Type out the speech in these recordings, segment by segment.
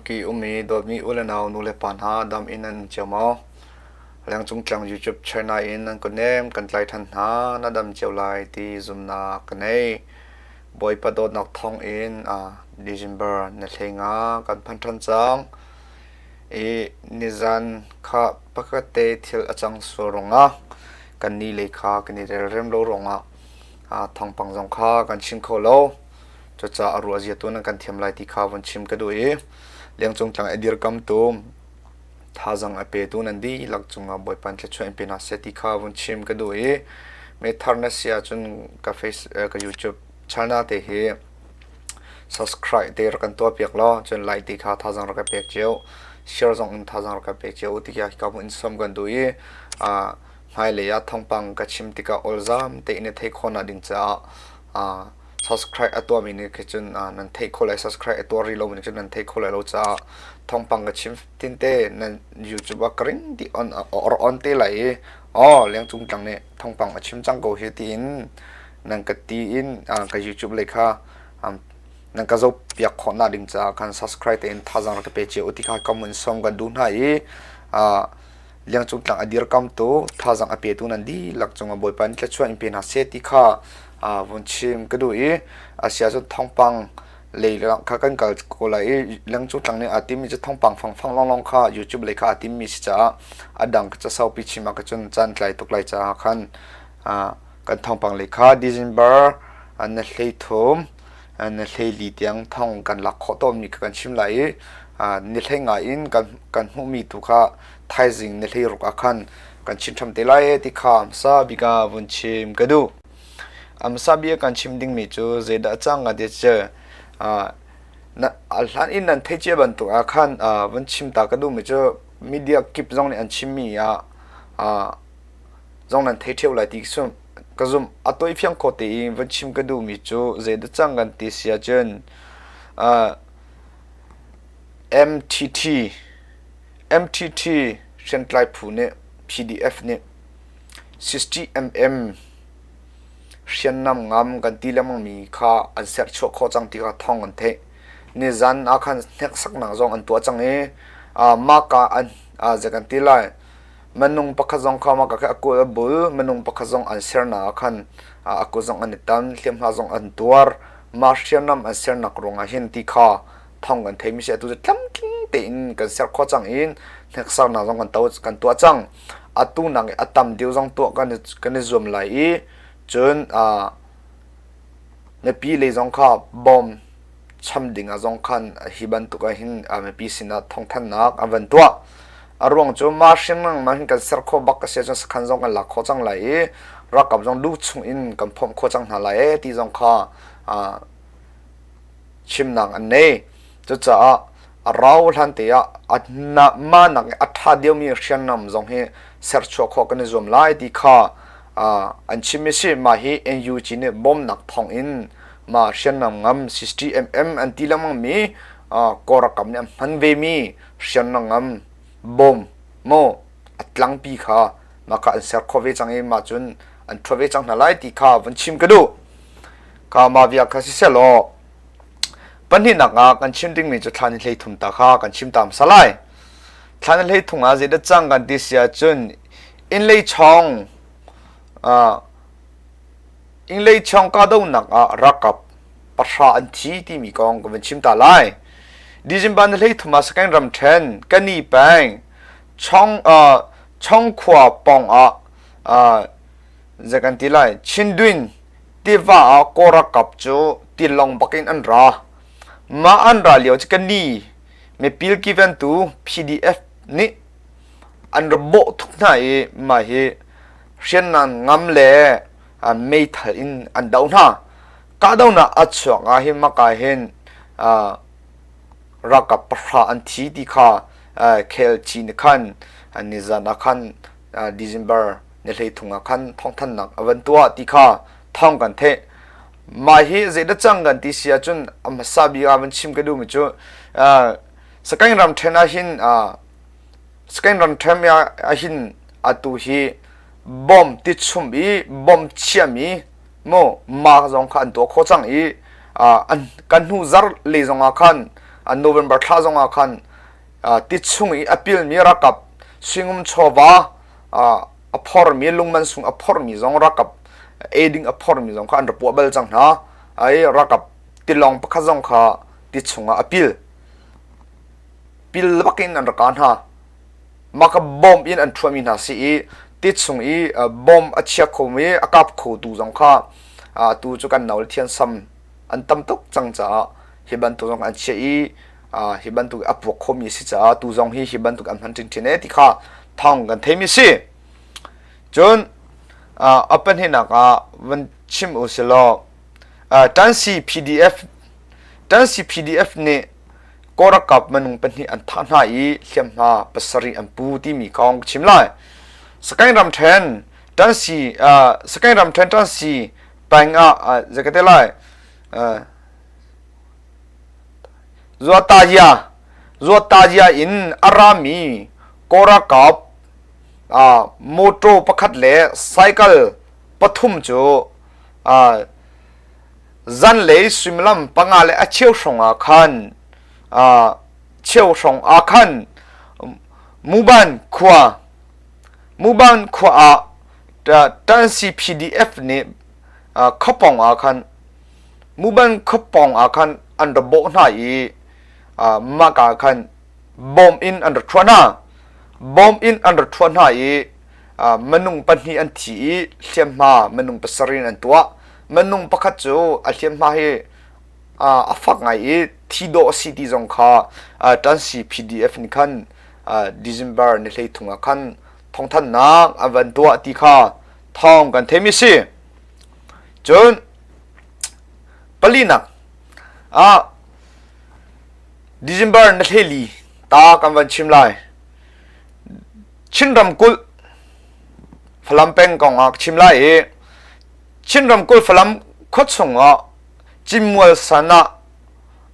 Ramki um i dawtmi u le nau nu le pa hna dam in nan um cio maw? Lengcung tlang YouTube channel in nan kutnem kan tlai ṭhan hna. Na dam cio lai ti zumnak ka nei. Bawipa dawtnak thawng in December ni hlei nga kan phan ṭhan cang. I nizan kha pakhat te thil a cang sual ruangah kan ni lei kha kan i relrem lo ruangah thawngpang zong kha kan chim kho lo. Cucaah a ruah zia tu nan kan thiam lai ti kha vun chim ka duh i lengcung tlang i dirkamtu thazaang a petu nan dihlak cungah Bawipa in thluachuah in pe hna seh ti kha vun chim ka duh i methar na si ahcun ka face ka YouTube channel te hi subscribe te rak kan tuah piak law cun like ti kha thazaang rak ka pek cio share zong in thazaang rak ka pek cio ti kha ka in som kan duh i hmailei ah thawngpang ka chim tikah awlzam tein i theih khawhnak ding caah subscribe a tuahmi nih khi cun nan theih khawh lai, subscribe a tuah rih lomi nih cun nan theih khawh lai lo caah thawngpang ka chim tinte nan YouTube ah ka ring dih on or on te lai i aw lengcung tlang nih thawngpang a chim cang ko hi tiin nan ka ti in ka YouTube lei kha nan ka zoh piak khawhnak ding caah khan subscribe tein thazaang rak ka pe cio u ti kha ka mun sawm kan duh hna i liangcung tlang a dirkamtu thazaang a petu nan dihlak cungah Bawipa nih thluachuah in pe hna seh ti kha vun chim ka duh i a si ahcun thawngpang lei kha kan kal ko lai i lengcung tlang nih aa timmi cu thawngpang fangfang lawnglawng kha YouTube lei kha aa timmi si caah a dang ca saupi chim ah ka cun caan tlai tuk lai caah khan kan thawngpang lei kha December na hlei thum na hlei li tiang thong kan lak khawh tawnmi kha kan chim lai i ni hlei nga in kan hmuhmi tu kha thaizing ni hlei ruk ah khan kan chim ṭham te lai ti kha hmasa bik ah vun chim ka duh. Hmasa bik kan chim dingmi cu zeidah cang ka ti cu a hlan in nan theih cia bantuk ah khan vun chim ta ka duhmi cu media kip zong nih an chimmi ah zong nan thei ṭheo lai ti ka zumh. A tawifiang kho tein vun chim ka duhmi cu zeidah cang kan ti si ahcun MTT MTT hriamtlai phu nih PDF nih 60mm hriamnam ngam kan ti lengmangmi kha an serchuah khawh cang ti kha thawng kan theih. Nizan ah khan hneksaknak zong an tuah cang i mahka an zei kan ti lai minung pakhat zong kha mahka khi a kut a bul, minung pakhat zong an sernak ah khan a kut zong an i tan, hliamhma zong an tuar. Mah hriamnam an sernak ruangah hin ti kha thawng kan theimi si atu cu tlamtling tein kan ser khawh cang in hneksaknak zong kan to kan tuah cang. Atu nak i a tam deuh zong tuah kan kan i zuam lai i cun mipi lei zong kha bawm cham ding ah zong khan hi bantuk ah hin mipi sinah thawngthanhnak an van tuah. A ruang cu mah hriamnam hin kan ser khawh bak a si ahcun sakhan zong kan lak khawh cang lai i ralkap zong lu chung in kan phomh khawh cang hna lai ee ti zong kha chimnak an nei. Cucaah a rau hlan te ah mah nak i a ṭha deuhmi hriamnam zong hi serchuah khawh kan i zuam lai ti kha an chim i si. Mah hi NUG nih bawmnak thawng in mah hriamnam ngam 60mm an ti lengmangmi Kawl ralkap nih an hman vemi hriamnam ngam bawm maw a tlangpi kha mah kha an ser khawh ve cang i mah cun an ṭhuat ve cang hna lai ti kha vun chim ka duh. Ka mah vial kha siseh law pahnihnak ah kan chim dingmi cu thla ni hlei thum ta kha kan chim ta hmasa lai. Thla ni hlei thum ah zeidah cang kan ti si ahcun innlei chong innlei chong kahdohnak ah ralkap pahra an thi timi kong ka van chim ta lai. December ni hlei thum ah Sagaing ramṭhen Kani peng Chong Chong khua pawng ah zei kan ti lai Chindwin tiva ah Kawl ralkap cu tilawng bak in an ra. Mah an ra lio cu kani mipil kiventu PDF nih an ra bawh tuk hna i mah hi hriamnam ngam le meithal in an doh hna. Kahdohnak a chuak ah hin maka hin ralkap pahra an thi ti kha KLG nih khan nizan ah khan December ni hleithum ah khan thawngthanhnak a van tuah ti kha thawng kan theih. Mah hi zeidah cang kan ti si ahcun a hmasa bik ah van chim ka duhmi cu Sagaing ramṭhen ah hin Sagaing ramṭhen ah hin atu hi bom ti chum i bom chiami mu ma zong kha an tuah khawh cang i kan hnu zarh le zong ah khan. November thla zong ah khan ti chung i a pilmi ralkap suingum chawva a phormi lungman sung a phormi zong ralkap eiding a phormi zong kha an rak puah bal cang hna. Ai ralkap tilawng pakhat zong kha ti chungah a pil. Pil bak in an rak kah hna. Mah ka bomb in an ṭhuahmi hna si i ti chung i bomb a chia khomi a kap khotu zong kha atu cu kan no le thiansam an tam tuk cang caah hi bantuk zong an chiah i hi bantuk a puak khomi a si caah tu zong hi hi bantuk an hman ṭingṭin e ti kha thawng kan theimi si. Cun a pahnihnak ah van chim u silaw Tansi PDF Tansi PDF nih Kawlralkap minung pahnih an thah hna i hliamhma pasarih an pu timi kong ka chim lai. Sakaing ramṭhen Tansi Sakaing ramṭhen Tansi peng ah zei ka ti lai Zuataya Zuataya in a rami Kawlralkap motor pakhat le cycle pathum cu zanlei suimilam panga le a cheu hrawng ah khan cheu hrawng ah khan Muban khua Muban khua ah Tansi PDF nih khuapawng ah khan Muban khuapawng ah khan an ra bawh hna i mah ah khan bom in an ra ṭhuah hna. Bom in an ra ṭhuah hna i minung pahnih an thi i hliamhma minung pasarih in an tuah. Minung pakhat cu a hliamhma hi a fak ngai i thi dawh a si ti zong kha Tansi PDF nih khan December ni 13 ah khan thawngthanhnak an van tuah ti kha thawng kan theimi si. Cun palinak ah December ni 14 ta kan van chim lai. Chin ramkulh Falam peng kong ah ka chim lai i Chin ramkulh Falam khuachung ah Cinmual san ah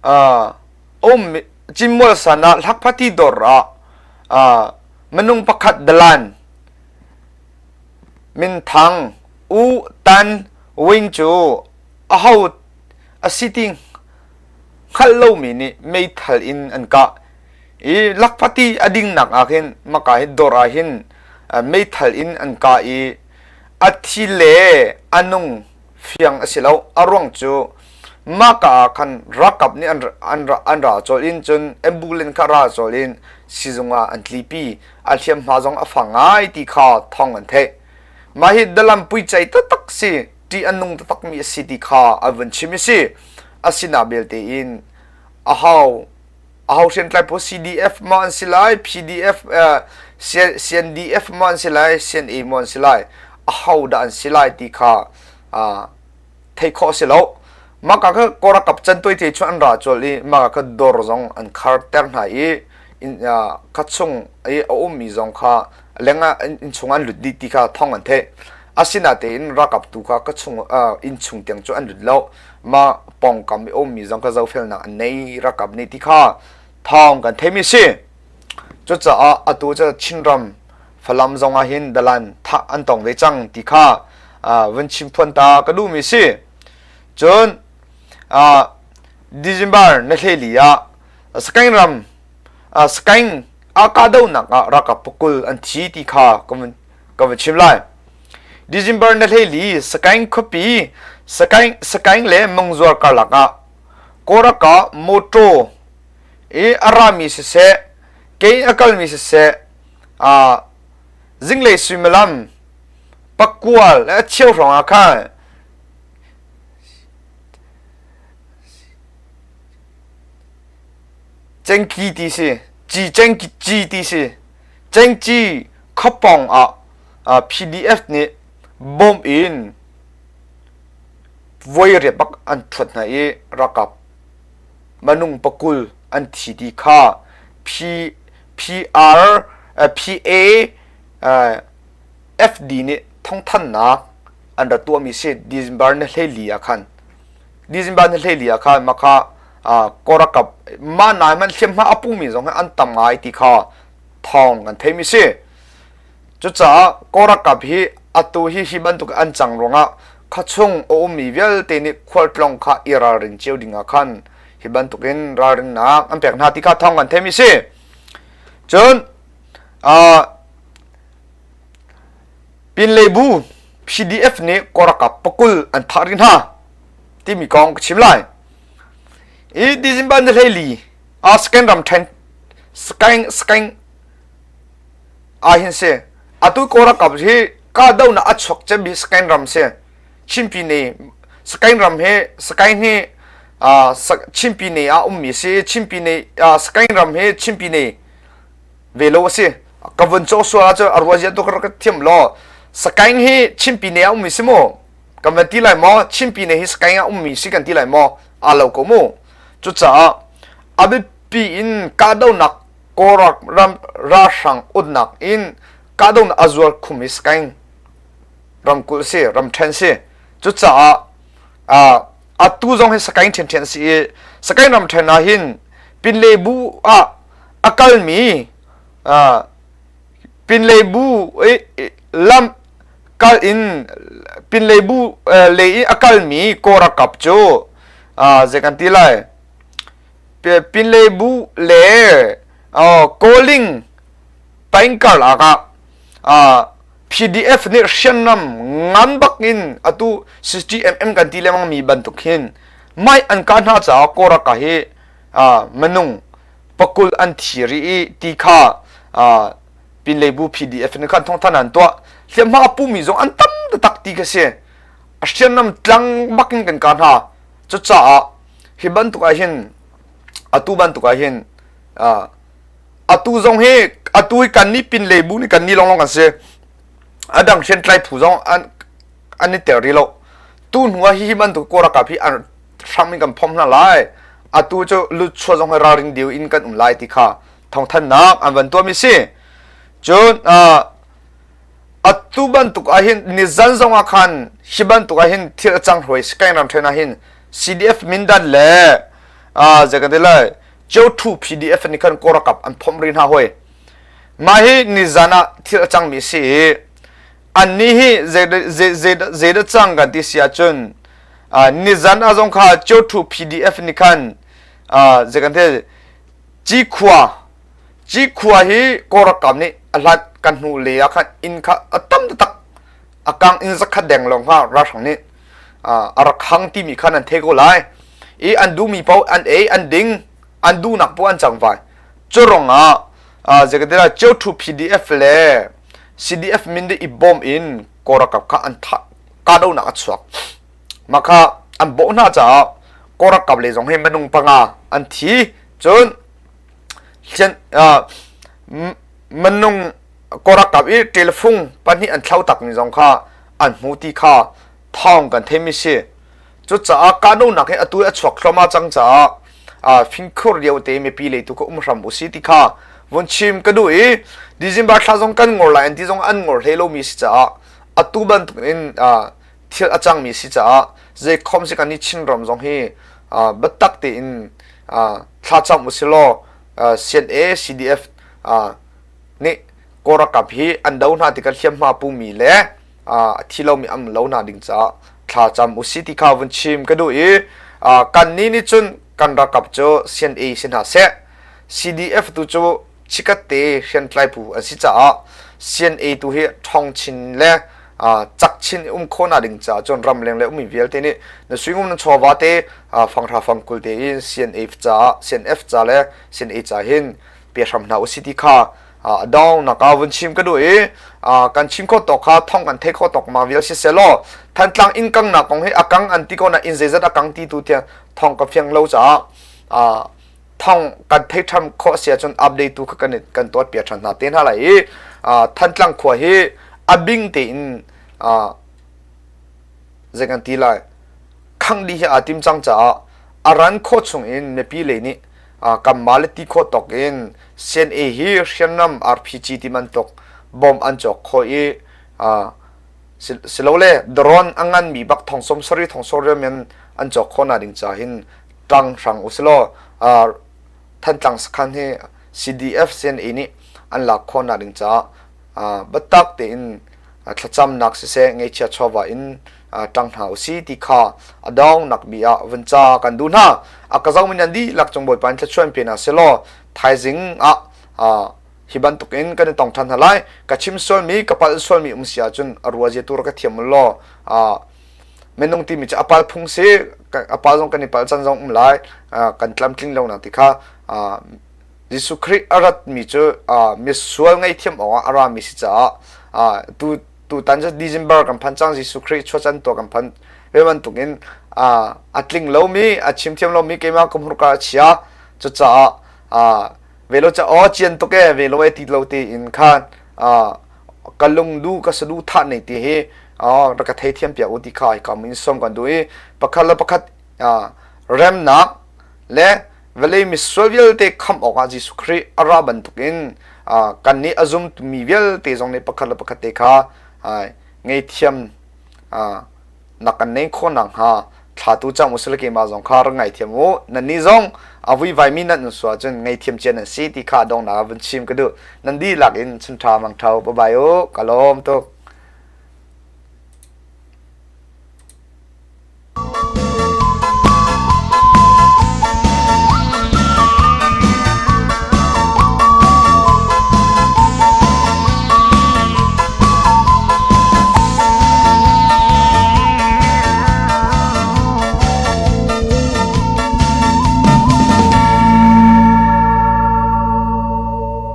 uh, um Cinmual san ah Hlakphati dawr ah uh, minung pakhat dalan minthang U Tan Wing cu aho a si ti hngalh lomi nih meithal in an kah i lakphati a dingnak ah khin maka hi dawr ah hin meithal in an kah i a thi le a nung fiang a si lo a ruang cu maka ah khan ralkap nih an an an ra cawl in cun ambulance kha ra cawl in sizung ah an tlipi a hliamhma zong a fang ngai ti kha thawng an theih mah hi dalam puicei taktak si ṭih a nung taktakmi a si ti kha an vun chim i si asina belte in a hau aho hriamtlai pawl CDF maw an si lai PDF CNDF maw an si lai CNA maw an si lai aho dah an si lai ti kha theih khawh a si lo maka kha korakap can toi te chu an ra chol i maka kha dor zong an khar ter hna i in kha chung i a ummi zong kha lengah inn chung an lut dih ti kha thong an theih asinatein ralkap tu kha ka chung inn chung tiang cu an lut lo mah pawngkam i ummi zong kha zohfelnak an nei ralkap nih ti kha thawng kan theimi si cucaah atu cu Chinram Falam zong ah hin dalan thah an tong ve cang ti kha vun chim phuan ta ka duhmi si cun December na hleli ah Sakaing ram Sakaing ah kahdohnak ah ralkap pakul an thi ti kha ka vun ka vun chim lai. December na hleili Sakaing khuapi Sakaing Sakaing le Mangzuar karlak ah Kawlraka motor i a rami siseh ke a kalmi siseh uh, zinglei suimilam pakual le a cheu hrawng ah khan Cengki ti si ci cengki ci ti si cengci khuapawng ah PDF nih bomb in voi riat bak an ṭhuat hna i ralkap manung pakul an thi ti kha P PR PA FD nih thawngthanhnak an rak tuahmi si December ni 14 ah khan December ni 14 ah khan mah kha Kawlralkap mah nai hmanh hliamhma a pumi zong hi an tam ngai ti kha thawng kan theimi si. Cucaah Kawlralkap hi atu hi hi bantuk an cang ruangah khuachung a ummi vialte nih khualtlawng kha i ralrin cio ding ah khan hi. Hi bantukin ralrinnak an pek hna ti kha thawng kan theimi si. Cun Pinleibu PDF nih Kawlralkap pakul an thah rih hna timi kong ka chim lai. I December ni 14 ah Skan ram ṭhen Skan Skan ah hin si. Atu Kawlralkap hi kahdohnak a chuak cemmi Skan ram si. Chinpine Sakaing ram hi Sakaing hi Chinpine ah ummi si Chinpine Sakaing ram hi Chinpine ve lo a si ka vun cawh sual ahcun a ruazia tu ka rak thiam law Sakaing hi Chinpine ah ummi si mu kan van ti lai maw Chinpine hi Sakaing ah ummi si kan ti lai maw aa lo ko mu cucaah a biapi in kahdohnak Kawlram ram ralhrang utnak in kahdohnak a zual khum i Sakaing ramkulh si ramṭhen si cucaah atu zong hi Sakaing ṭhianṭhian si i Sakaing ramṭhen ah hin Pinlebu ah a kalmi Pinlebu lam kal in Pinlebu lei i a kalmi Kawlralkap cu zei kan ti lai Pinlebu le Kawling paing karlak ah PDF nih hriamnam ngan bak in atu 60mm kan ti lengmang mi bantuk hin mai an kah hna caah Kawlraka hi minung pakul an thi rih i ti kha Pinleibu PDF nih khan thawngthan an tuah hliamhma a pumi zong an tam taktak ti kha si a hriamnam tlang bak in kan kah hna cucaah hi bantuk ah hin atu bantuk ah hin atu zong hi atu hi kan nih pin le bu nih kan nih longlong kan si a dang hriamtlai phu zong an an i tel rih lo tu hnu ah hihi bantuk kawlralkap hi an hram in kan phom hna lai atu cu lutchua zong hi ralring deu in kan um lai ti kha thawngthannak an van tuahmi si cun atu bantuk ah hin nizan zong ah khan hi bantuk ah hin thil a cang hruai Sakaing ram ṭhen ah hin CDF Mindat le zei kan ti lai Ceuṭhu PDF nih khan Kawlralkap an phomh rih hna hoi. Mah hi nizan ah thil a cangmi a si i annih hi zeidah cang kan ti si ahcun nizan ah zong kha Ceuṭhu PDF nih khan zei kan ti Cikhua Cikhua hi Kawlralkap nih a hlat kan hnu le ah khan inn kha a tam taktak a kang inn zakhat deng lawng kha ralhrang nih a rak hang timi khan an thei ko lai i an duhmi paoh an ei an ding an duhnak paoh an cang vai cu ah zeikatila Ceuṭhu PDF le CDF min i bawm in Kawlralkap kha an thah kahdohnak a chuak mah kha an bawh hna caah Kawlralkap le zong hi minung panga an thi cun minung Kawlralkap i ṭilfung pahnih an thlo takmi zong kha an hmu ti kha thawng kan theimi si. Cucaah kahdohnak hi atu i a chuak thluahmah cang caah fingkhur lio te mipi lei tu kha um hram usih ti kha vun chim ka duh i December thla zong kan ngor lai an ti zong an ngor hlei lomi si caah atu bantuk in thil a cangmi si caah zeikhom si kan i Chinram zong hi biatak tein thlacam usih law CNA CDF nih Kawlralkap hi an do hna tikah hliamhma pumi le a thi lomi an lo hna ding caah thla cam usih ti kha vun chim ka duh i kannih nih cun kan ralkap cu CNA si hna seh CDF tu cu chikat te hriamtlai phu an si caah CNA tu hi ṭhawng chin le cak chin um khawhnak ding caah cun ramleng le ummi vialte nih na suingum na chawva te fanghra fangkul te in CNA caah CNF ca le CNA ca hin pe hram hna usih ti kha a dongnak ah vun chim ka duh i kan chim kho tawk kha thong kan thei kho tawk ma vial si selaw Thantlang inn kangnak kong hi a kang an ti ko na inn zeizat a kang ti tu tiang thong ka fiang lo caah thong kan thei ṭham khawh si ahcun update tu kha kan kan tuah piak ṭhan hna te hna lai i Thantlang khua hi a bing tein zei kan ti lai khangh dih hi aa tim cang caah a ran khawh chung in mipi lei nih kanmah le ti khawh tawk in CNA hi hriamnam RPG ti bantuk bomb an cawk khawh i silole drone a nganmi bak thong som sari thong sawriam in an cawk khawh na ding ca hin ṭang hrang usilaw Thantlang sakhan hi CDF CNA nih an lak khawh na ding caah biatak tein thlacamnak siseh ngeihchia chawva in. ṭang hna usih ti kha a dongnak bi ah vun ca kan duh hna. A ka zohmi nan dihlak cung Bawipa in thluachuah in pe hna sehlaw thaizing ah hi bantukin kan i tong ṭhan hna lai. Ka chim sualmi, ka palh sualmi um si ahcun a rua zia tu rak ka thiam u law minung timi cu a pal phung si, a pal zong kan i palh can zong um lai, kan tlamtling lo nak ti kha Jesuh Khrih a ratmi cu misual ngaihthiam awkah a rami si caah tu tutan cu December kan phan cang Jesuh Khrih chuahcan tuah kan phan ve bantukin a tling lomi a chim thiam lomi keimah ka hmurka a chia cucaah velo ca aw cian tuk e velo e ti lo te in khan ka lungdu ka sadu thah nei ti hi rak ka thei thiam piak u ti kha kam in som kan du i pakhat le pakhat remnak le vawlei misual vialte khamh awkah Jesuh Khrih a ra bantukin kannih a zummi vialte zong nih pakhat le pakhat te kha ngaihthiam nak kan neih khawh nakhnga thlatu cang u sila keimah zong kha rak ngaithiam u nannih zong a vuivaimi nan um sual cun ngaithiam cia nan si ti kha donghnak ah vun chim ka duh nan dihlak in chunṭha mangṭha u bye bye u ka lawm tuk.